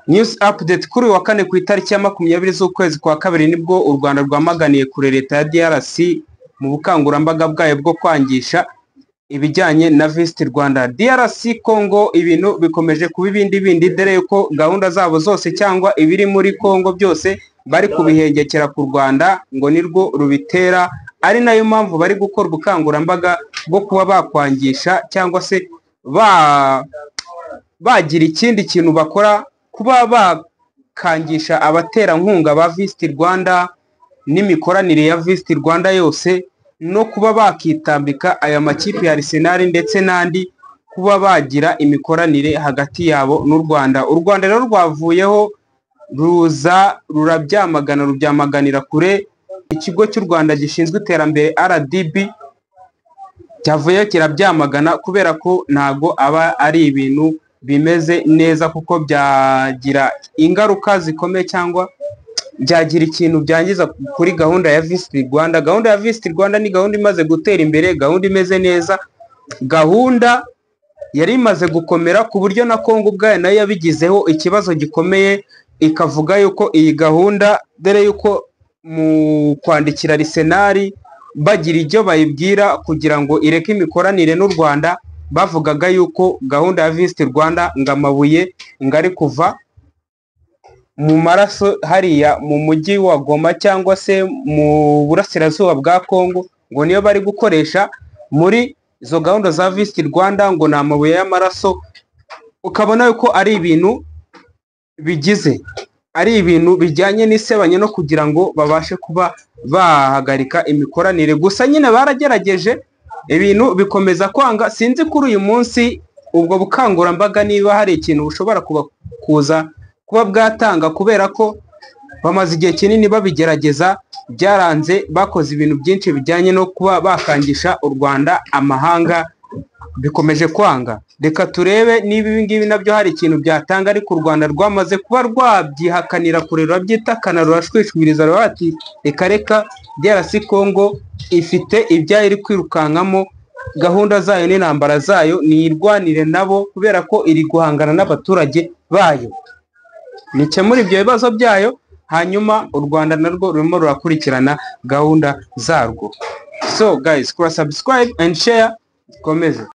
News update kuri uyu wa kane ku itariki ya 20 z'ukwezi kwa kabiri, nibwo u Rwanda rwamaganiye kure leta ya DRC mu bukangurambaga bwayo bwo kwangisha ibijyanye na Visit Rwanda. DRC Congo ibintu bikomeje kuba ibindi bindi, dore yuko gahunda zabo zose cyangwa ibiri muri Congo byose bari kubihengekera ku Rwanda ngo nirwo rubitera, ari nayo mpamvu bari gukora ubukangurambaga bwo kuba bakwangisha cyangwa se bagira ikindi kintu bakora, kuba bakangisha abaterankunga ba Visit Rwanda n'imikoranire ya Visit Rwanda yose, no kuba bakitambika aya makipe ya Arsenal ndetse n'andi kuba bagira imikoranire hagati yabo n'u Rwanda. U Rwanda rero rwavuyeho ruza rurabyamagana, rubyamaganira kure. Ikigo cy'u Rwanda gishinzwe iterambere RDB cyavuyeho kirabyamagana, kubera ko ntago aba ari ibintu bimeze neza, kuko byagira ingaruka zikomeye cyangwa byagira ikintu byangiza kuri gahunda ya Visit Rwanda. Gahunda ya Visit Rwanda ni gahunda imaze gutera imbere, gahunda imeze neza, gahunda yari imaze gukomera ku buryo na Congo ubwayo nayo yabigizeho ikibazo gikomeye, ikavuga yuko iyi gahunda, dore yuko mu kwandikira Arsenal bagira ibyo bayibwira kugira ngo ireke imikoranire n'u Rwanda, bavugaga yuko gahunda ya Visit Rwanda ngo amabuye ngo ari kuva mu maraso hariya mu mujyi wa Goma cyangwa se mu burasirazuba bwa Congo, ngo niyo bari gukoresha muri izo gahunda za Visit Rwanda, ngo ni amabuye y'amaraso. Ukabona yuko ari ibintu bigize, ari ibintu bijyanye n'isebanya no kugira ngo babashe kuba bahagarika imikoranire. Gusa nyine baragerageje, ibintu bikomeza kwanga. Sinzi kuri uyu munsi ubwo bukangurambaga niba hari ikintu bushobora kuza kuba bwatanga, kubera ko bamaze igihe kinini babigerageza byaranze. Bakoze ibintu byinshi bijyanye no kuba bakangisha u Rwanda amahanga, bikomeje kwanga. Reka turebe niba ibi ngibi nabyo hari ikintu byatanga, ariko u Rwanda rwamaze kuba rwabyihakanira kure, rurabyitakana, rurashwishwiriza, ruravuga ati reka reka, DRC Congo ifite ibyayo iri kwirukankamo, gahunda zayo n'intambara zayo niyirwanire nabo, kubera ko iri guhangana n'abaturage bayo, nikemura ibyo bibazo byayo, hanyuma u Rwanda narwo rurimo rurakurikirana gahunda zarwo. So guys, kora subscribe and share, dukomeze.